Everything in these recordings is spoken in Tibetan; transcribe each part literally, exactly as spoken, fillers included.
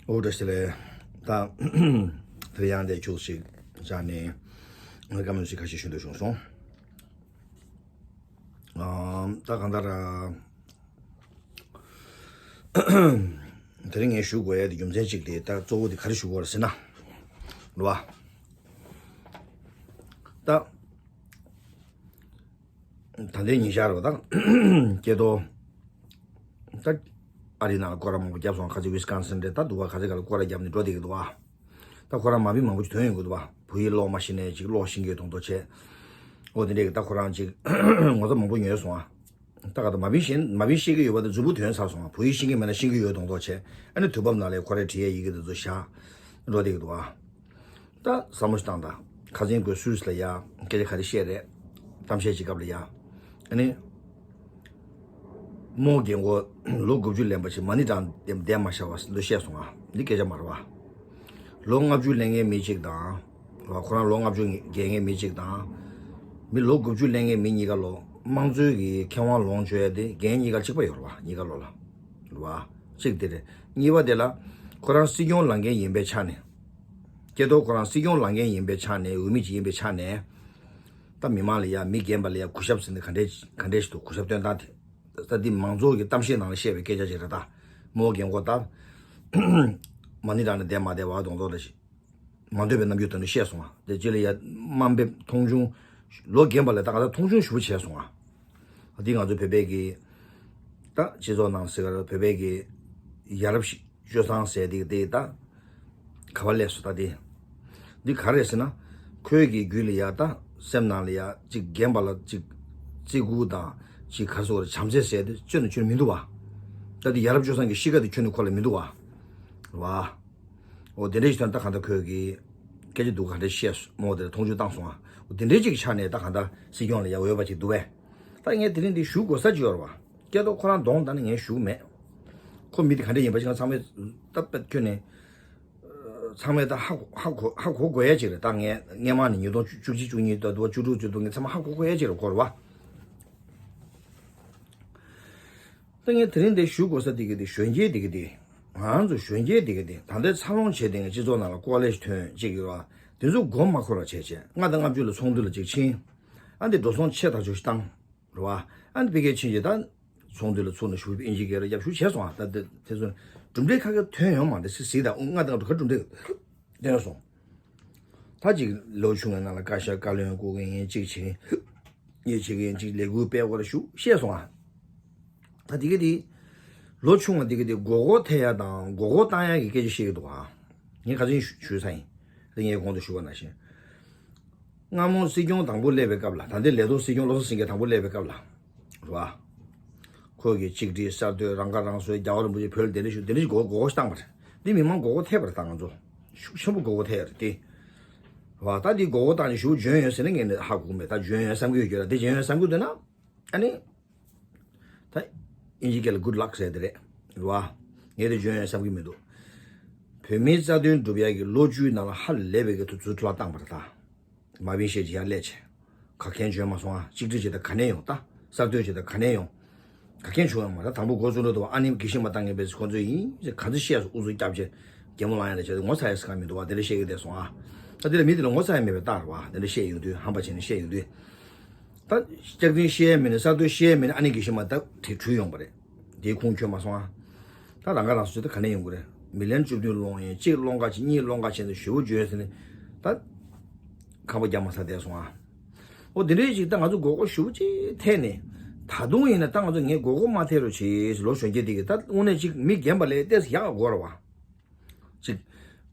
ཨོ་བཀྲ་ཤིས་བདེ་ལེགས། ད་དེ་ཡང་དེ་ཁྱུག་ཞིག་བཞག་ནས་ངས་བཀའ་མོལ་ཞིག་ཁ་ཤས་ཞུ་འདོད་བྱུང་སོང་། ཨ་ད་གང་ལྟར་དེ་རིང་ངས་ཞུ་དགོས་ཡ་དེ་རྒྱུ་མཚན་གཅིག་དེ། ད་གཙོ་བོ་དེ་ག་རེ་ཞུ་དགོས་རེད་ཟེར་ན། རེད་བ། ད་ད་ལྟའི་ཉིན་ཤར་བ་དང་སྐྱེ་རྡོ། ད་ཨ་རི་ནང་ལ་སྐོར་ར་མང་པོ་བརྒྱབ་སོང་། ཁ་ཚིག་ཝི་སི་ཀོན་སིན་རེད། ད་འདུག་བ། ཁ་ཚིག་ག་ལ་སྐོར་ར་བརྒྱབ་ནས་འགྲོ་བསྡད་ཀྱི་འདུག་བ། ད་ཁོ་རང་མ་བི་མང་པོ་ཞིག་ཐོན་ཡོང་གི་འདུག་བ། བོད་ཡིག་ཀློག་མ་ཤེས་ནས་ཅིག་ཀློག་ཤེས་ཀྱི་ཡོད་མདོག་མདོག་བྱས། འོ་དེ་འདྲས་ཀྱི་ད་ཁོ་རང་ཅིག་ངོ་ཚ་མང་པོ་ཉོས་སོང་ཨ། ད་ག་ད་མ་བི་ཤེས་མ་བི་ཤེས་ཀྱི་ཡོད་པ་དེ་མཛུབ་བུ་ཐོན་ཚར་སོང་ཨ། བོད་ཡིག་ཤེས་ཀྱི་མེད་ན་ཤེས་ཀྱི་ཡོད་མདོག་མདོག་བྱས། ཨ་ནི་དུས་བབ་ནང་ལ་ཁོ་རའི་བྲིས་ཡས་ཡི་གེ་དེ་ཚོ་བཞག་འགྲོ་བསྡད་ཀྱི་འདུག་བ། ད་བསམ་བློ་ཞིག་བཏང་དང་། ཁ་སང་ཁོས་སུད་སི་ལ་ཡ་སྐད་ཆ་ག་རེ་བཤད་རེད། གཏམ་བཤད་ཅིག་སྐབས་ལ་ཡ། ཨ་ནི། རྨོ་རྒན་གོག་ལོ་དགུ་བཅུ་ལོན་པ་ཞིག་མ་ཎི་བགྲང་བསྡད་མ་བཞག་པ་འདུག་བཤད་སོང་ང་། འདི་སྐད་ཆ་མ་རེད་བ། ལོ་ལྔ་བཅུ་ལོན་མཁན་མི་གཅིག་དང་། ཁོ་རང་ལོ་ལྔ་བཅུ་བརྒལ་མཁན་མི་གཅིག་དང་། མི་ལོ་དགུ་བཅུ་ལོན་མཁན་མི་གཉིས་ཀ་ལོ་དམངས་གཙོའི་གི་ཁེ་དབང་ལོངས་སྤྱོད་ཡ་དེ་རྒན་གཉིས་ཀ་གཅིག་པ་ཡོད་རེད་བ། གཉིས་ཀ་ལོ་ལ། རེད་བ། གཅིག་དེ་རེད། གཉིས་པ་དེ་ལ། ཁོ་རང་སྲིད་སྐྱོང་ལངས་མཁན་ཡིན་པའི་ཆ་ནས། སྐྱེ་རྡོ་ཁོ་རང་སྲིད་སྐྱོང་ལངས་མཁན་ཡིན་པའི་ཆ་ནས། འོས་མི་ཅིག་ཡིན་པའི་ཆ་ནས། ད་མི་མང་ལ་ཡ་མི་རྒན་པ་ལ་ཡ་གུས་ཞབས་ཟེར་ནས་ག་འདྲས་ག་འདྲས་ཞིག་འདུག་གུས་ཞབས་སྟོན་སྟངས་དེ། ད་འདི་མང་ཚོགས་ཀྱི་གཏམ་བཤད་ནང་ལ་བཤད་པའི་སྐད་ཆ་ཅིག་རེད་ད། རྨོ་རྒན་གོག་ད། མ་ཎི་བགྲང་ནས་བསྡད་མ་བསྡད་བ་མདོག་མདོག་ལ་ཞིག་མ་འདོད་པའི་རྣམ་འགྱུར་དོན་དུ་བཤད་སོང་ང་། དེ་རྗེས་ལ་ཡ་དམའ་འབེབས་མཐོང་ཆུང་། ལོ་རྒན་པ་ལ་ད་ག་ད་མཐོང་ཆུང་ཞེ་པོ་བྱས་སོང་ང་། འདི་ང་ཚོ་བོད་པའི་གི། ད་སྤྱི་ཚོགས་ནང་ཟེར་ག་རེ། བོད་པའི་གི་ཡ་རབས་ཤིག་སྤྱོད་བཟང་ཟེར་དེ་དེ་ད་ག་བ་སླེབས་སོང་ད་དེ། འདི་ག་རེ་ཟེར་ན། ཁོའི་གི་རྒྱུད་ལ་ཡ་ད་སེམས་ནང་ལ་ཡ་ཅིག་རྒན་པ་ལ་ཅིག་བརྩི་བཀུར་དང་ཅིག་ག་རེ་ཟེར་དགོས་རེད། བྱམས་བརྩེ་ཟེར་དེ་ཅི་ནས་ཅི་ནས་མི་འདུག་བ། ད་དེ་ཡ་རབས་སྤྱོད་བཟང་གི་གཤིས་ཀ་དེ་ཁྱོན་ནས་ཁོ་ལ་མི་འདུག་བ། རེད་བ། འོ་དེ་འདྲས་ཞིག་ཐོན། ད་གང་ལྟར་ཁོས་གི་སྐད་ཆ་འདུག་ག་འདྲས་བཤད་སོང་། མོ་དེར་མཐོང་ཆུང་བཏང་སོང་ང་། འོ་དེ་འདྲས་ཅིག་གི་ཆ་ནས་ད་གང་ལྟར་སྲིད་སྐྱོང་ལ་ཡ་འོས་པ་ཅིག་འདུག་བས། ད་ངས་དེ་རིང་འདི་ཞུ་དགོས་ས་ཅིག་ཡོད་རེད་བ། སྐལ་རྡོར་ཁོ་རང་གདོང་ད་ནི་ངས་ཞུ་གི་མེད། ཁོ་མི་དེ་ག་འདྲས་ཡིན་པ་ཅིག་ང་ཚང་མས་ད་དཔེ་ཁྱོན་ནས། ཚང་མས་ད་ཧ་གོ་ཧ་གོ་ཧ་གོ་དགོས་ཡ་ཅིག་རེད། ད་ངས་སྔས་མ་ནས་ཉིས་སྟོང་བཅུ་གཅིག་བཅུ་གཉིས་ད་དུ་བ་བཅུ་དྲུག་བཅུ་དྲུག་ངས་ཚང་མ་ཧ་གོ་དགོས་ཡ་ཅིག་རེད། གོ་རེད་བ། ད་ངས་དེ་རིང་འདི་ཞུ་དགོས་ས་དེ་གི་དེ་གཞོན་སྐྱེས་དེ་གི་དེ། ང་རང་ཚོ་གཞོན་སྐྱེས་དེ་གི་དེ་ད་ལྟའི་འཚར་ལོངས་བྱས་དེ་ངས་སྤྱི་ཚོགས་ནང་ལ་ཀོ་ལེ་ཇི་ཐོན་ཅིག་ཡོད་བ། དེ་ཚོ་མགོ་མ་འཁོར་བ་བྱས་བྱས་ལྔ་དང་ལྔ་བཅུ་ལ་ཚོགས་འདུ་ལ་ཅིག་ཕྱིན། ཨ་འདི་འགྲོ་སོང་ཆེ་ཐག་ཆོད་ཞིག་བཏང་། རེད་བ། ཨ་འདི་ཕ་གིར་ཕྱིན་བྱས་ད། ཚོགས་འདུ་ལ་ཚུར་ནས་ཞུགས་ཨིན་ཇི་སྐད་ལ་རྒྱབ་ཞུགས་བྱས་སོང་ཨ། ད་དེ་དེ་ཚོ་གྲུབ་འབྲས་ཁ་ཁ་ཐོན་ཡོང་མ་རེད། སི་སི་ད་ལྔ་དང་ལྔ་བཅུ་ག་གྲུབ་འབྲས་ཐོན་སོང་། ད་ཅིག་ལོ་ཆུང་བའི་ནང་ལ་བཀའ་ཤག་བཀའ་བློན་སྐུ་མཁན་ཡིན་གཅིག་བྱེད། ངས་བྱེད་ཀྱི་ཡིན་གཅིག་ལས་འགུལ་སྤེལ་དགོས་རེད་ཞུ་བཤད་སོང་ཨ། ད་དེ་ག་དེ། ལོ་ཆུང་བ་དེ་ག་དེ་མགོ་སྐོར་ཐེབས་ཡ་དང་མགོ་སྐོར་བཏང་ཡ་གི་སྐད་ཆ་བཤད་ཀྱི་འདུག་ཨ། ངས་ཁ་སང་ཞུ་ཞུས་ཚར་ཡིན། དེ་ངས་གོང་དུ་ཞུས་པ་ནང་བཞིན། སྔ་མོ་སྲིད་སྐྱོང་དང་པོ་སླེབས་པའི་སྐབས་ལ། ད་ལྟའི་ལས་ཐོག་སྲིད་སྐྱོང་བློ་བཟང་སེང་གེ་དང་པོ་སླེབས་པའི་སྐབས་ལ། རེད་བ། ཁོས་གི་གཅིག་སྒྲིལ་གསར་གཏོད་རང་ཁ་རང་གསོའི་རྒྱལ་བ་རིན་པོ་ཆེ་བོད་ལ་གདན་འདྲེན་ཞུ་གདན་འདྲེན་མགོ་མགོ་སྐོར་བཏང་བ་རེད། འདི་མི་མང་མགོ་སྐོར་ཐེབས་པ་རེད། ད་ང་ཚོ་ཤུགས་ཆེན་པོ་མགོ་སྐོར་ཐེབས་ཡ་རེད་དེ། རེད་བ། ད་འདི་མགོ་སྐོར་བཏང་ནས་ཞུ་འཇོན་ཡོད་ཟེར་ན་ངས་ནི་ཧ་གོ་གི་མེད། ད་འཇོན་ཡོད་བསམ་གི་ཡོད་རྒྱུ་ར་དེ་འཇོན་ཡོད་བསམ་གི་འདུག་ན། ཨ་ནི། ད་ཨིན་ཇི་སྐད་ལ་good luck ཟེར་དེ་རེད། རེད་བ། ངས་དེ་འཇོན་ཡོད་བསམ་གི་མི་འདུག་བོད་མིའི་རྩ་དོན་སྒྲུབ་ཡ་གི་ལོ་བཅུའི་ནང་ལ་ཧ་ལས་པའི་གི་དུས་ཚོད་འཕྲོ་བརླག་བཏང་བ་རེད་ད། མ་བིན་ཤེས་ཀྱི་ཡར་སླེབས་བྱས། ག་གེ་འཇོན་མ་སོང་ཨ། གཅིག་སྒྲིལ་བྱེད་དང་ག་ནས་ཡོང་ད། གསར་གཏོད་བྱེད་དང་ག་ནས་ཡོང་། ག་གེ་བྱུང་ཡོང་མ་རེད། དང་པོ་འགོ་བཙུགས་འགྲོ་དུས་ཨ་ནེམ་གི་ཤི་མ་བཏང་མཁན་པས་ཁོང་ཚོས་ཡིན་ཟེར་ག་ཚོད་བཤད་སོང་། ཨུ་ཚུགས་བརྒྱབ་བྱས་གད་མོ་ལངས་ཡ་ལ་བྱས་ཏེ་ངོ་ཚ་ཡ་ཟེར་ག་མི་འདུག་བ། དེ་འདྲ་བཤད་ཀྱི་བསྡད་སོང་ཨ། ད་དེ་ལ་མི་དེ་ལ་ངོ་ཚ་ཡ་མེད་པའི་རྟགས་རེད་བ། དེ་འདྲ་བཤད་ཡོང་དུས་ཧམ་པ་བྱས་ནས་བཤད་ཡོང་དུས། ད་སྐྱག་རྫུན་བཤད་ཡ་མེད་ནས་གསར་གཏོད་བཤད་ཡ་མེད་ནས་ཨ་ནེ་གི་ཤི་མ་ད་དེ་བྲུས་ཡོང་པ་རེད། དེའི་ཁུངས་འཁྱོལ་མ་སོང་ཨ། ད་རང་ཁ་རང་གསོ་བྱེད་ད་ག་ནས་ཡོང་གི་རེད། མི་ལན་བཅུ་བདུན་སློང་ཡིན། གཅིག་སློང་ག་བྱེད། གཉིས་སློང་ག་བྱེད་ནས་ཞེ་པོ་འཇོན་ཟེར་ནས་ད་ཁང་པ་རྒྱག་མ་ཚར་བསྡད་སོང་ཨ། འོ་དེ་འདྲའི་ཅིག་ད་ང་ཚོ་མགོ་སྐོར་ཞེ་པོ་ཅིག་ཐེབས་ནས། ད་དུང་ཡིན་ན་ད་ང་ཚོ་ངས་མགོ་སྐོར་མ་ཐེབས་རོགས་བྱེད། ལོ་གཞོན་སྐྱེས་དེ་གི་ད་དངོས་གནས་ཅིག་མི་རྒན་པ་ལས་ཏོག་ཙམ་ཡག་ག་དགོས་རེད་བ། ཅིག་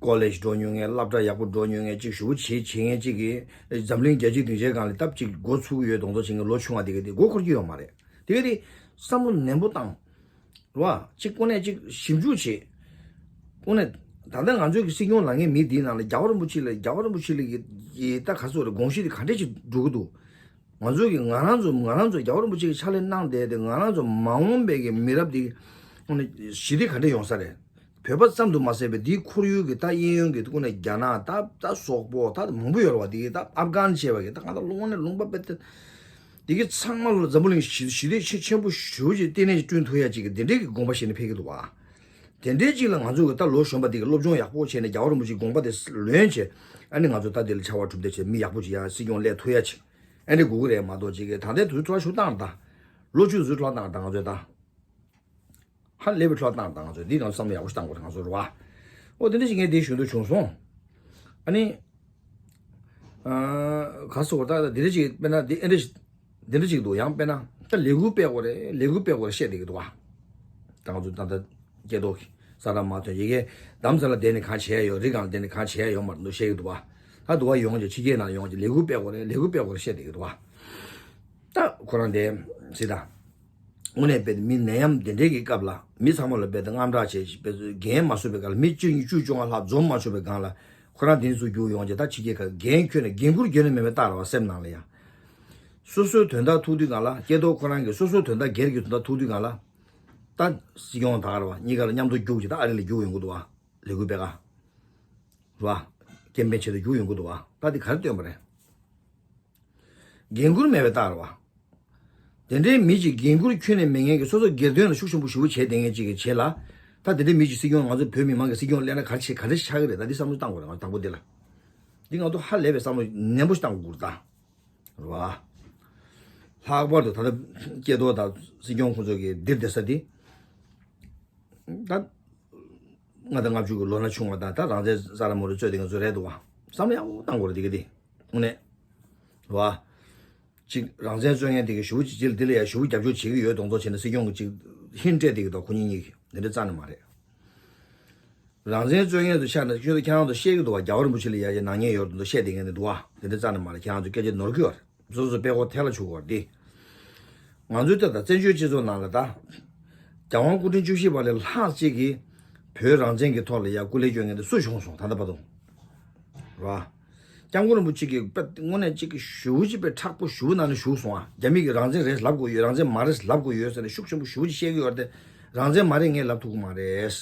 ཀོ་ལེཇ་འགྲོ་མྱོང་མཁན། སློབ་གྲྭ་ཡག་པོ་འགྲོ་མྱོང་མཁན། ཅིག་ཞེ་པོ་བྱེད་བྱེད་མཁན་ཅིག་གིས་འཛམ་གླིང་རྒྱལ་སྤྱིའི་སྡིངས་ཆའི་སྒང་ལ་སྟབས་ཅིག་འགོ་ཚུགས་ཡོད་མདོག་མདོག་བྱེད་མཁན་ལོ་ཆུང་བ་དེ་གི་དེ་མགོ་འཁོར་གྱི་ཡོད་མ་རེད། དེ་གི་དེ་བསམ་བློ་ནན་པོ་བཏང་། རེད་བ། གཅིག་དངོས་གནས་གཅིག་ཞིབ་འཇུག་བྱེད། དངོས་གནས་ད་ལྟ་ང་ཚོའི་གི་སྲིད་སྐྱོང་ལངས་མཁན་མི་འདིའི་ནང་ལ་རྒྱལ་བ་རིན་པོ་ཆེ་ལ། རྒྱལ་བ་རིན་པོ་ཆེ་ལ་གི་ད་ག་ཚོད་རེད། དགོངས་གཞི་དེ་ག་འདྲས་ཅིག་འགྲོ་གི་འདུག་ང་ཚོ་གི་ང་རང་ཚོ་ང་རང་ཚོ་རྒྱལ་བ་རིན་པོ་ཆེ་གི་ཕྱག་ལས་གནང་བསྡད་དེ་ང་རང་ཚོ་མ་འོངས་པའི་གི་མི་རབས་འདི་དངོས་གནས་ཞི་བདེ་ག་འདྲས་ཡོང་ས་རེད། བོད་པ་ཙམ་དུ་མ་ཟད་པའི་འདིའི་ཁོར་ཡུག་གི་ད་གཡས་གཡོན་གྱི་དངོས་གནས་རྒྱ་ནག་ད་ད་སོག་པོ་ད་མང་པོ་ཡོད་རེད་བ། འདི་གི་ད་ཨབ་གྷན་བྱས་པ་གི་ད་གང་ལྟར་དངོས་གནས་ལུང་པ་དཔེ་ད། འདི་གི་ཚང་མ་ལ་འཛམ་བུ་གླིང་ཞི་ཞི་བདེ་ཆེ་ཆེན་པོ་ཞེ་པོ་ཅིག་ལྟེ་གནས་ཅིག་བསྐྲུན་ཐུབ་ཡ་ཅིག་གི་འདི་འདྲའི་གི་དགོངས་པ་བཞེས་ནས་ཕེབས་ཀྱི་འདུག་བ། དེ་འདྲའི་ཅིག་ལ་ང་ཚོ་གི་ད་ལོ་གཞོན་པ་འདི་གི་སློབ་སྦྱོང་ཡག་པོ་བྱས་ནས་རྒྱལ་བ་རིན་པོ་ཆེའི་དགོངས་པ་དེ་ལོན་བྱས། ཨ་ནི་ང་ཚོ་ད་འདི་ལ་ཕྱར་བ་གྲུ་འདེགས་བྱས་མི་ཡག་པོ་ཅིག་ཡ་སྲིད་སྐྱོང་སླེབས་ཐུབ་ཡ་ཆེ། ཨ་ནི་དགོས་ཀྱི་རེད་མ་གཏོགས་ཅིག་གི་ད་ལྟའི་དུས་ཚོད་ལ་ཤུགས་བཏང་ད། ལོ་བཅུ་ཟུར་ལྷག་བཏང་ད་ང་ཚོས་ད། ཧ་ལས་པའི་ལྷག་བཏང་ད་ང་ཚོས་འདི་ནང་བསམ་བློ་ཡག་པོ་ཞིག་བཏང་དགོས་རེད་ང་ཚོ་རེད་བ། ཨོ་དེ་འདྲ་ཞིག་ངས་འདི་ཞུ་འདོད་བྱུང་སོང་། ཨ་ནི། ག་སོ་ད་འདི་འདྲ་ཞིག་དཔེར་ན་འདི་ཨེ་འདྲ་ཞིག་འདི་འདྲ་ཞིག་འདུག་ཡང་དཔེར་ན་ད་ལས་འགུལ་སྤེལ་དགོས་རེད་ལས་འགུལ་སྤེལ་དགོས་རེད་བཤད་བསྡད་ཀྱི་འདུག་བ། ད་ང་ཚོ་ད་ལྟ་སྐད་ཐོག་གི་ས་ར་མ་ཐོན་ཡི་གེ་དམ་ས་ལ་བསྡད་ནས་གང་བྱས་ཡོད་རི་སྒང་ལ་བསྡད་ནས་གང་བྱས་ཡོད་མ་རེད་འདུག་བཤད་ཀྱི་འདུག་བ། ད་འདུག་བ་ཡོང་ཅིག་ཕྱི་རྒྱལ་ནང་ཡོང་ཅིག་ལས་འགུལ་སྤེལ་དགོས་རེད་ལས་འགུལ་སྤེལ་དགོས་རེད་བཤད་བསྡད་ཀྱི་འདུག་བ། ད་ཁོ་རང་དེ་སྲིད་ད། དངོས་གནས་དཔེ་མི་ནད་ཡམས་དེ་འདྲའི་གི་སྐབས་ལ་མི་ཚང་མ་ལ་དཔེ་དེ་དངངས་སྐྲག་བྱས་དཔེ་འགན་མ་བཟོད་པའི་སྐབས་ལ་མི་བཅུ་གཉིས་བཅུ་བཅོ་ལྔ་ལྷག་འཛོམས་མ་ཆོག་པའི་སྒང་ལ་ཁོ་རང་དེ་ཚོ་རྒྱུགས་ཡོང་རྗེས་ད་ཕྱི་རྒྱལ་ཁག་འགན་ཁྱོན་ནས་འགན་འཁུར་ཁྱོན་ནས་མེད་པའི་རྟགས་རེད་བ་སེམས་ནང་ལ་ཡང་། སོ་སོའི་དོན་དག་ཐུག་དུས་སྒང་ལ་སྐྱེ་ཐོག་ཁོ་རང་གི་སོ་སོའི་དོན་དག་སྒེར་གྱི་དོན་དག་ཐུག་དུས་སྒང་ལ་ད་སྲིད་སྐྱོང་དག་རེད་བ་གཉིས་ཀ་ལ་མཉམ་དུ་རྒྱུགས་ཀྱི་ད་ཨ་རི་ལ་རྒྱུགས་ཡོང་གི་འདུག་བ་ལས་འགུལ་སྤེལ་ག་རེད་བ། ཀེམ་པེན་བྱེད་དུ་རྒྱུགས་ཡོང་གི་འདུག་བ་ད་དེ་ག་རེ་སྟོན་པ་རེད། འགན་འཁུར་མེད་པའི་རྟགས་རེད་བ། དེ་འདྲའི་མི་གཅིག་འགན་འཁུར་ཁྱོན་ནས་མེད་མཁན་གྱི་སོ་སོ་སྒེར་དོན་ལ་ཤུགས་ཆེན་པོ་ཞེ་པོ་བྱས་བསྡད་མཁན་གཅིག་གི་རྗེས་ལ། ད་དེ་འདྲའི་མི་གཅིག་སྲིད་སྐྱོང་ང་ཚོ་བོད་མི་མང་གི་སྲིད་སྐྱོང་སླེབས་ན་ག་རེ་བྱེད་ག་རེ་ཆགས་ཀྱི་རེད་ད་འདི་བསམ་བློ་བཏང་དགོས་རེད་ང་ཚོ་དང་པོ་འདི་ལ། འདི་ང་ཚོ་ཧ་ལས་པའི་བསམ་བློ་ནན་པོ་ཞིག་བཏང་དགོས་ཀྱི་རེད་ད། རེད་བ། ལྷག་པར་དུ་ད་ལྟ་སྐྱེ་རྡོ་དང་སྲིད་སྐྱོང་ཁོང་ཚོ་གི་འདིར་བསྡད་ས་འདི། ད། ལྔ་དང་ལྔ་བཅུ་གི་ལོ་ན་ཆུང་བ་དང་ད་རང་བཙན་ས་ར་མོ་རེ་རྩོད་དེ་ང་ཚོ་རེད་འདུག་བ། བསམ་བློ་ཡག་པོ་བཏང་དགོས་རེད་འདི་ག་འདི། དངོས་གནས། རེད་བ། གཅིག་རང་བཙན་རྩོད་མཁན་དེ་གི་ཞུ་བོ་ཅིག་ཅིག་འདི་ལ་ཡ་ཞུ་བོ་རྒྱབ་སྐྱོར་བྱེད་ཀྱི་ཡོད་གདོང་ཚོ་བྱས་ནས་སྲིད་སྐྱོང་གི་ཅིག་ཧིན་སྤྲད་དེ་གི་འདུག་ཁོ་གཉིས་གཉིས་ཀྱི་འདི་འདྲ་རྩ་ནས་མ་རེད། རང་བཙན་རྩོད་མཁན་དུ་ཆགས་ན་ཁྱོད་ཚོ་ཁྱེད་རང་ཚོ་ཤེས་ཀྱི་འདུག་བ་རྒྱལ་བ་རིན་པོ་ཆེ་ལ་ཡ་ཡ་ནག་ཉེས་ཡོད་འདུག་བཤད་དེ་མཁན་དེ་འདུག་བ་དེ་འདྲ་རྩ་ནས་མ་རེད་ཁྱེད་རང་ཚོ་སྐད་ཆ་ནོར་གི་ཡོད་རེད། སོ་སོ་པད་ཁོག་ཐལ་ལ་བྱུག་གོ་འདི། ང་ཚོའི་ལྟ་དང་བཙན་བྱོལ་སྤྱི་ཚོགས་ནང་ལ་ད། རྒྱལ་དབང་སྐུ་ཕྲེང་བཅུ་བཞི་པ་ལས་ལྷག་ཅིག་གིས་བོད་རང་བཙན་གྱི་ཐོག་ལ་ཡ་སྐུ་ལས་སྐྱོན་མཁན་དེ་སུ་བྱུང་སོང་ད་ལྟ་བར་དུ། རེད་བ། སྐྱབས་མགོན་རིན་པོ་ཆེ་གིས་དཔེ་དངོས་གནས་གཅིག་གི་ཞུ་བོ་གཅིག་དཔེ་མཁྲེགས་པོ་ཞུ་བོ་ནང་ནས་བཞུགས་སོང་ཨ། རྒྱ་མི་གིས་རང་བཙན་རེད་ལབ་དགོས་ཡོད་རང་བཙན་མ་རེད་ལབ་དགོས་ཡོད་ཟེར་ནས་ཤུགས་ཆེན་པོ་ཞུ་བོ་གཅིག་བཤད་ཀྱི་ཡོད་རེད་དེ། རང་བཙན་མ་རེད་ངས་ལབ་ཐུབ་ཀྱི་མ་རེད།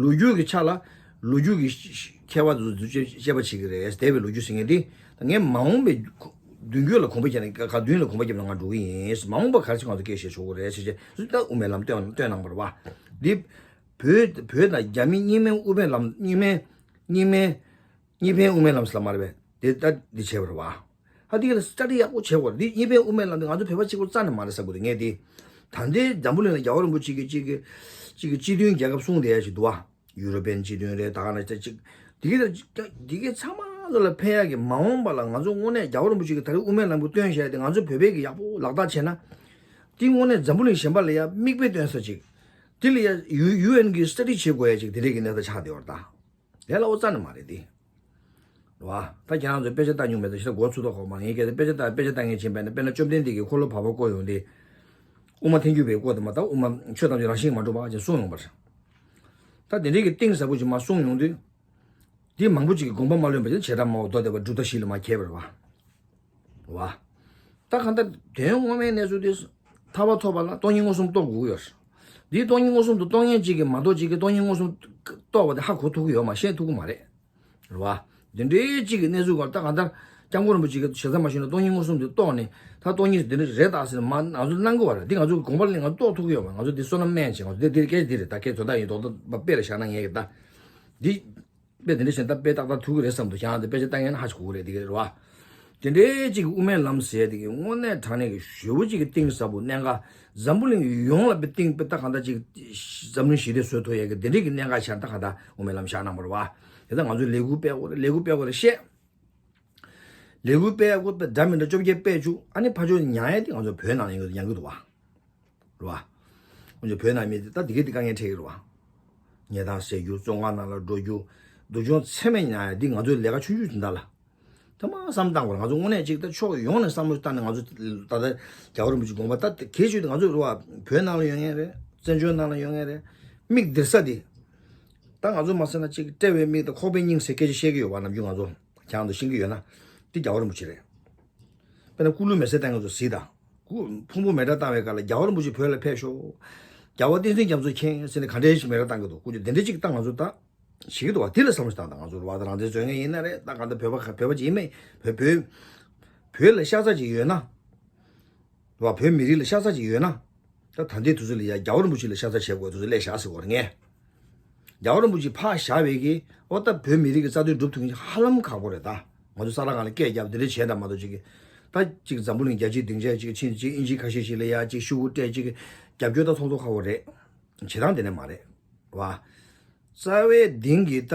ལོ་རྒྱུས་ཀྱི་ཆ་ལ་ལོ་རྒྱུས་ཀྱི་མཁས་པ་ཚོ་དཔྱད་པ་བྱེད་ཀྱི་རེད་འདས་པའི་ལོ་རྒྱུས་ཟེར་མཁན་འདི་ད་ངས་མ་འོངས་པའི་མདུན་སྐྱོད་ལ་གོམ་པ་རྒྱབ་ནས་ག་མདུན་ལ་གོམ་པ་རྒྱབ་ནས་ང་འགྲོ་གི་ཡིན། མ་འོངས་པ་ག་རེ་བྱས་ང་ཚོ་སྐད་བཤད་ཆོག་གི་རེད་ཟེར་བྱས་ད་དབུ་མའི་ལམ་སྟོན་སྟོན་གནང་བ་རེད་བ། འདི་བོད་བོད་དང་རྒྱ་མི་གཉིས་སྨན་དབུ་མའི་ལམ་གཉིས་སྨན་གཉིས་སྨན་གཉིས་ཕན་དབུ་མའི་ལམ་ཟེར་ལ་མ་རེད་པས་དེ་ད་འདི་བྱས་པ་རེད་བ། ཧ་འདི་ག་ལ་སི་ཊ་ཌི་ཡག་པོ་བྱེད་དགོས་རེད། འདི་གཉིས་ཕན་དབུ་མའི་ལམ་འདི་ང་ཚོ་བོད་པ་གཅིག་པོ་རྩ་ནས་མ་རེད་བསམ་གི་འདུག་ངས་འདི། ད་ལྟའི་འཛམ་བུ་གླིང་ལ་རྒྱལ་བ་རིན་པོ་ཆེ་གི་གཅིག་གི་གཅིག་གི་སྤྱི་མཐུན་རྒྱལ་ཁབ་གསུངས་བསྡད་ཡ་ཞིག་འདུག་བ། ཡུ་རོ་པན་སྤྱི་མཐུན་རེད་ད་ག་ན་ཅིག་འདི་གི་འདི་གི་ཚང་མ་ལ་ཕན་ཡ་གི་མ་འོངས་པ་ལ་ང་ཚོ་དངོས་གནས་རྒྱལ་བ་རིན་པོ་ཆེ་གི་ད་རེས་དབུ་མའི་ལམ་གི་སྟོན་བཞག་ཡ་དེ་ང་ཚོ་བོད་པའི་གི་ཡག་པོ་ལག་བསྟར་བྱས་ན། འདི་དངོས་གནས་འཛམ་བུ་གླིང་གཞན་པ་ལ་ཡ་མིག་དཔེ་སྟོན་ས་ཅིག་འདི་ལ་ཡ་ཡུ་ཡུ་ཨེན་གི་སི་ཊ་ཌི་བྱེད་དགོས་ཡ་ཅིག་དེ་འདྲས་གི་གནས་སྟངས་ཆགས་བསྡད་ཡོད་རེད་ད། ལས་སླ་བོ་རྩ་ནས་མ་རེད་དེ། རེད་བ། ད་ཁྱེད་རང་ཚོས་དཔེ་ཆ་ལྟ་མྱོང་མེད་ཚེ་ཞེ་དྲག་མགོ་ཚོས་མདོག་ཁ་པོ་མ་ཡིན་གལ་ཏེ་དཔེ་ཆ་ལྟ་དཔེ་ཆ་ལྟ་མཁན་ཕྱིན་པས་ན་དཔེར་ན་བཅོམ་ལྡན་འདས་ཀྱིས་འཁོར་ལོ་བར་པ་བསྐོར་ཡོང་དུས། དབུ་མ་ཐལ་འགྱུར་བའི་སྐོར་དུ་མ་ད་དབུ་མ་ཆོས་ཐམས་ཅད་རང་བཞིན་མ་གྲུབ་པ་ཅེས་གསུངས་ཡོང་བར། ད་དེ་འདྲའི་གི་གཏིང་ཟབ་པོ་ཅིག་མ་གསུངས་ཡོང་དུས། འདི་མང་པོ་ཅིག་གིས་དགོངས་པ་མ་ལོན་པ་ཅིག་བྱེ་བྲག་སྨྲ་བ་མདོ་སྡེ་པ་གྲུབ་མཐའ་བཞི་ལ་མ་མཁས་པ་རེད་བ། བ། ད་གང་ལྟར་དོན་ངོ་མའི་གནས་ཚུལ་དེ་ཐར་པ་ཐོབ་པ་ལ་སྟོང་ཉིད་མངོན་སུམ་རྟོགས་དགོས་ཀྱི་ཡོད་རེད། འདིའི་སྟོང་ཉིད་མངོན་སུམ་དུ་རྟོགས་མཁན་གཅིག་གིས་མ་གཏོགས་གཅིག་གིས་སྟོང་ཉིད་མངོན་སུམ་རྟོགས་པ་དེ་ཧ་གོ་ཐུབ་ཀྱི་ཡོད་མ་ཤེས་ཐུབ་ཀྱི་མ་རེད། རེད་བ། འདི་འདྲའི་གཅིག་གི་གནས་ཚུལ་སྐོར་ད་གང་ལྟར་སྐྱབས་མགོན་རིན་པོ་ཆེ་གིས་ཞེ་ས་མ་ཞུས་ན་སྟོང་ཉིད་མངོན་སུམ་དུ་རྟོགས་ནས་ད་སྟོང་ཉིད་འདི་འདྲ་རེད་ད་ཟེར་ནས་མ་ང་ཚོ་གནང་གི་བ་རེད། འདི་ང་ཚོ་གི་དགོངས་པ་ལ་ང་ཚོ་རྟོགས་ཐུབ་ཀྱི་ཡོད་མ་ང་ཚོ་འདི་བསོད་ནམས་དམན་ཞིང་ང་ཚོ་འདི་འདི་སྐད་ཆ་འདི་རེད་ད་སྐད་དོན་དག་ཡིན་མདོག་མདོག་དཔེ་ལ་བཞག་ན་ངས་གི་ད་འདི། དཔེ་དེ་འདྲ་བཞིན་ད་དཔེ་ཏག་ཏག་ཐུག་གི་རེད་བསམ་འདུག་ཁྱེད་རང་ཚོ་དཔེ་ཆ་ལྟ་མཁན་ཧ་ཅིག་གོ་གི་རེད་དེ་གི་རེད་བ། དེ་འདྲའི་གཅིག་གི་དབུ་མའི་ལམ་ཟེར་དེ་གི་དངོས་གནས་དྲང་གནས་ཀྱི་ཞེ་པོ་གཅིག་གི་གཏིང་ཟབ་པོ་གནད་འགག་འཛམ་བུ་གླིང་ཡོངས་ལ་དཔེ་གཏིང་དཔེ་ད་གང་ལྟར་གཅིག་འཛམ་གླིང་ཞི་བདེ་བཟོ་ཐུབ་ཡས་ཀྱི་དེ་འདྲའི་གི་གནད་འགག་ཆགས་ད་གང་ལྟར་དབུ་མའི་ལམ་བཞག་གནང་བ་རེད་བ། དེ་ལྟར་ང་ཚོས་ལས་འགུལ་སྤེལ་དགོས་རེད་ལས་འགུལ་སྤེལ་དགོས་རེད་བཤད། ལས་འགུལ་སྤེལ་དགོས་དཔེ་འདྲ་མི་འདྲ་བཅོ་བརྒྱད་སྤེལ་བཅུག་ཨ་ནི་ཕར་ཕྱོགས་ཉར་ཡས་དེ་ང་ཚོ་བོད་ནང་ལ་ཡོང་གི་འདུག་ཡང་གི་འདུག་བ། རེད་བ། ཁོང་ཚོ་བོད་ནང་མི་དེ་ད་དེ་གས་དེ་དཀའ་ངལ་འཕྲད་ཀྱི་རེད་བ། ཉལ་ཐང་ཟས་རྒྱུ་བཙོན་ཁང་ནང་ལ་འགྲོ་རྒྱུ། སྡུག་སྦྱོང་ཚད་མེད་མྱངས་ཡ་འདི་ང་ཚོའི་ལས་ཀ་ཆུང་ཆུང་དེ་འདྲ་ལ། ཐ་མ་བསམ་བཏང་དགོས་རེད་ང་ཚོ་དངོས་གནས་ཅིག་ད་ཕྱོགས་ཡོངས་ནས་བསམ་བློ་བཏང་ནས་ང་ཚོ་ད་ལྟ་རྒྱལ་བ་རིན་པོ་ཆེའི་དགོངས་པ་ད་གལ་ཆེ་ཤོས་དེ་ང་ཚོ་རེད་བ་བོད་ནང་ལ་ཡོད་མཁན་རེད་བཙན་བྱོལ་ནང་ལ་ཡོད་མཁན་རེད། མིག་སྡེར་ས་དེ། ད་ང་ཚོ་མ་ཟེར་ན་ཅིག་དཔྲལ་བའི་མིག་དང་ཁོག་པའི་སྙིང་ཟེར་སྐད་ཆ་བཤད་ཀྱི་ཡོད་བ་ནམ་རྒྱུན་ང་ཚོ་ཁྱེད་རང་ཚོ་ཤེས་ཀྱི་ཡོད་ན་འདི་རྒྱལ་བ་རིན་པོ་ཆེ་རེད། དཔེར་ན་སྐུ་ལུས་མེ་སྲེག་བཏང་མཁན་ཚོ་གཟིགས་དང་། སྐུ་ཕུང་པོ་མེ་སྲེག་བཏང་བའི་སྐབས་ལ་རྒྱལ་བ་རིན་པོ་ཆེ་བོད་ལ་ཕེབས་ཤོག་རྒྱལ་བ་བསྟན་འཛིན་རྒྱ་མཚོ་མཁྱེན་ཟེར་ནས་ག་འདྲའི་ཞིག་མེ་སྲེག་བཏང་གི་འདུག་སྐུ་མཁྱེན་དེ་འདྲ་ཅིག་ད་ང་ཚོ་ད་ཞིག་གི་འདུག་བ་དེ་ལ་བསམ་བློ་ཞིག་བཏང་དང་ང་ཚོ་རུ་བ་དང་རང་བཙན་རྩོད་མཁན་ཡིན་ན་རེད་ད་གང་ལྟར་བོད་པ་བོད་པ་ཅིག་ཡིན་མེད་བོད་བོད་བོད་ལ་ཤ་ཚ་ཅིག་ཡོད་ན། རུ་བ་བོད་མི་རིགས་ལ་ཤ་ཚ་ཅིག་ཡོད་ན། ད་ད་ལྟའི་དུས་ཚོད་ལ་ཡ་རྒྱལ་བ་རིན་པོ་ཆེ་ལ་ཤ་ཚ་བྱེད་དགོས་དུས་ཚོད་སླེབས་བཞག་ཟེར་བ་རེད་ངས། རྒྱལ་བ་རིན་པོ་ཆེ་ཕར་བཞག་པའི་གི་འོ་ད་བོད་མི་རིགས་ཀྱི་རྩ་དོན་སྒྲུབ་ཐུབ་མཁན་ཧ་ལམ་ཁག་པོ་རེད་ད། ང་ཚོ་ས་ར་གང་ལ་སྐད་རྒྱབ་དེ་འདྲ་བྱས་ད་མ་གཏོགས་ཅིག་གི་ད་ཅིག་འཛམ་བུ་གླིང་རྒྱལ་སྤྱིའི་སྡིངས་ཆ་ཅིག་ཕྱིན་ཅིག་ཨིན་ཇི་ཁ་ཤས་ཤིག་ལ་ཡ་ཅིག་ཤུ་གུ་སྤྲད་ཅིག་རྒྱབ་སྐྱོར་ད་ཚོགས་གཙོ་ཁག་པོ་རེད། བྱེད་སྟངས་དེ་འདྲ་མ་རེད་བ། རྩ་བའི་གདིང་གི་ད་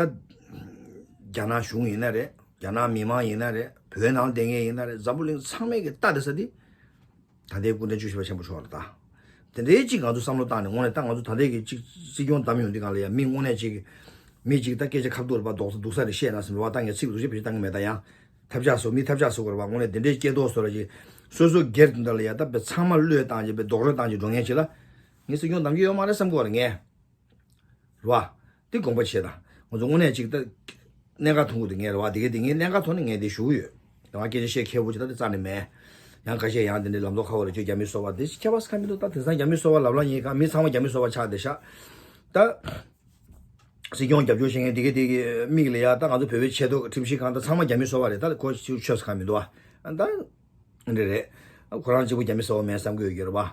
རྒྱ་ནག་གཞུང་ཡིན་ན་རེད། རྒྱ་ནག་མི་མང་ཡིན་ན་རེད། བོད་ནང་བསྡད་མཁན་ཡིན་ན་རེད། འཛམ་བུ་གླིང་ཚང་མས་གི་ལྟ་བསྡད་ས་འདི། ད་ལྟའི་སྐུ་ཕྲེང་བཅུ་བཞི་པ་ཆེན་པོ་མཆོག་ལ་ད། དེ་འདྲའི་གཅིག་ང་ཚོ་བསམ་བློ་བཏང་ནས་དངོས་གནས་ད་ང་ཚོ་ད་ལྟའི་གི་གཅིག་སྲིད་སྐྱོང་བདམས་ཡོང་དུས་སྒང་ལ་ཡ་མི་དངོས་གནས་གཅིག་མི་གཅིག་ད་སྐད་ཆ་ཁ་སྡུག་རེད་པ། རྡོག་རྩ་སྡུག་ས་རེད་བཤད་ན་ཟིན་པ་ད་ངས་ཚིག་འདུག་ཅེས་བེད་སྤྱོད་བཏང་གི་མེད་ད། ཡང་ཐབས་ཆག་སོ་མི་ཐབས་ཆག་སོ་དགོས་རེད་པ། དངོས་གནས་དེ་འདྲའི་སྐྱེ་ཐོག་སོ་ལ་གཅིག་སོ་སོ་སྒེར་དེ་འདྲ་ལ་ཡ་ད་པའི་ཚང་མ་བློས་བཏང་གཅིག་པའི་རྡོག་རོལ་བཏང་གཅིག་འགྲོ་མཁན་ཅིག་ལ་ངས་སྲིད་སྐྱོང་བདམས་རྒྱུ་ཡོད་མ་རེད་བསམ་གི་ཡོད་རེད་ངས། རེད་བ། འདི་དགོངས་པ་བཞེས་དང་། ང་ཚོ་དངོས་གནས་ཅིག་ད། གནད་འགག་མཐོང་གི་འདུག་ངས་རེད་བ། དེ་གའི་དེ་ངའི་གནད་འགག་ཐོག་ནས་ངས་དེ་ཞུ་གི་ཡོད། དེ་ང་སྐད་ཆ་བཤད་མཁས་པོ་ཅིག་ད་དེ་རྩ་ནས་མེད། ཡང་ཁ་ཤས་ཡང་དེ་འདྲའི་ལམ་ཐོག་ཁ་བ་ལ་ཁྱོད་རྒྱ་མི་སོ་པ་དེ་ཁྱད་པར་ཁ་མི་འདུག་ད་དེང་སང་རྒྱ་མི་སོ་པ་ལབ་ལ་ཉེ་ག་མི་ཚང་མ་རྒྱ་མི་སོ་པ་ཆགས་བསྡད་ཤག་ད། སྲིད་སྐྱོང་རྒྱབ་སྐྱོར་བྱེད་མཁན་དེ་གའི་དེ་གའི་མིག་ལ་ཡ་ད་ང་ཚོ་བོད་པའི་ཆེ་མཐོ་ཁྲིམས་ཞིབ་ཁང་ད་ཚང་མ་རྒྱ་མི་སོ་པ་རེད། ད་ཁོ་ཆོས་ཆོས་ཁ་མི་འདུག་ཨ། ད། འདི་རེད། ཁོ་རང་གཅིག་པུ་རྒྱ་མི་སོ་པ་མེད་བསམ་གི་ཡོད་ཀྱི་རེད་བ།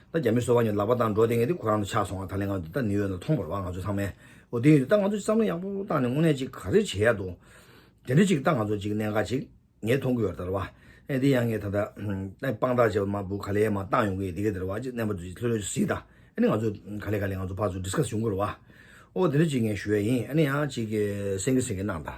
ད་རྒྱ་མི་སོ་པ་ཉིད་ལག་པ་བཏང་འགྲོ་དེ་ངས་དེ་ཁོ་རང་ལ་ཆགས་སོང་བ། ད་ལན་ང་ཚོ་ད་ནིའུ་ཡོག་ལ་མཐོང་བ་རེད་བ་ང་ཚོ་ཚང་མས། འོ་དེ་ཡིན་དུས་ད་ང་ཚོ་བསམ་བློ་ཡག་པོ་བཏང་ནས་དངོས་གནས་ཅིག་ག་རེ་བྱེད་ཡ་འདུག་དེ་འདྲ་ཅིག་ད་ང་ཚོ་ཅིག་གནད་འགག་ཅིག་ངས་མཐོང་གི་ཡོད་རེད་ད་རེད་བ། ཨེ་དེ་ཡང་ངས་ད་ལྟ་ཨ་དཔང་རྟགས་བྱས་པ་མ་བུ་ག་ལེ་མ་བཏང་ཡོང་གི་དེ་ག་དེ་རེད་བ། ཅིག་རྣམ་པ་ཚོ་ལྷོད་ལྷོད་གཟིགས་ད། ཨ་ནི་ང་ཚོ་ག་ལེ་ག་ལེ་ང་ཚོ་ཕར་ཚུར་ཌིས་ཀ་སི་ཡོང་གི་རེད་བ། འོ་དེ་འདྲ་ཅིག་ངས་ཞུ་ཡ་ཡིན། ཨ་ནི་ཡང་ཅིག་གི་སེང་གེ་སེང་གེ་གནང་ད།